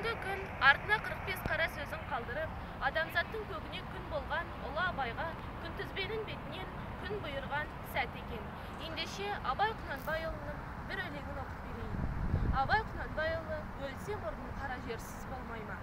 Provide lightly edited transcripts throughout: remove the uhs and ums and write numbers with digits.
Бүгінгі күн артына 45 қара сөзін қалдырып, адамзаттың көгіне күн болған ұлы Абайға күнтізбенің бетінен күн бұйырған сәт екен. Ендеше Абай Құнанбайұлының бір өлеңін оқып берейін. Абай Құнанбайұлы «Өлсем орным қара жерсіз болмай ма?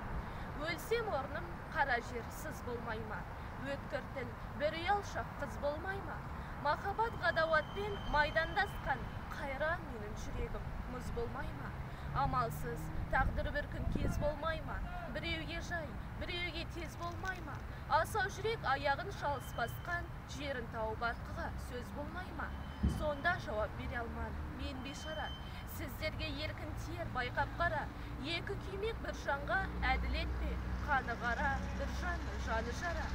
Өлсем орным қара жерсіз болмай ма? Өткір тіл бір ұялшақ қыз болмай ма? Махаббат ғадауатпен майдандасқан қайран менің жүрегім мұз болмай ма? Амалсыз тағдыр бір күн кез болмай ма? Біреуге жай, біреуге тез болмай ма? Асау жүрек аяғын шалыс басқан жерін тауып артқыға сөз болмай ма? Сонда жауап бере алмадым мен бейшара. Сіздерге еркін тиер байқап қара. Екі күймек бір жанға әділет пе? Қаны қара, бір жанның жаны жара.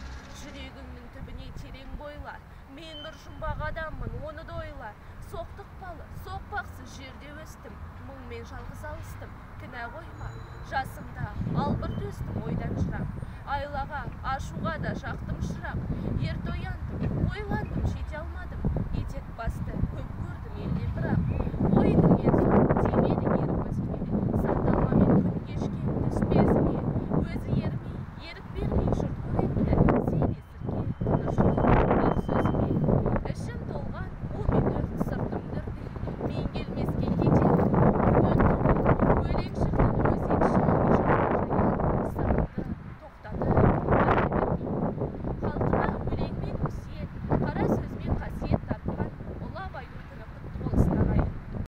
Жүрегіңнің түбіне терең бойла. Мен бір жұмбақ адаммын, оны да ойла. Соқтықпалы, соқпақсыз жерде өстім. Мұңмен жалғыз алыстым, кінә қойма. Жасымда албырт өстім ойдан жырақ. Айлаға, ашуға да жақтым шырақ. Ерте ояндым, ойландым, жете алмадым.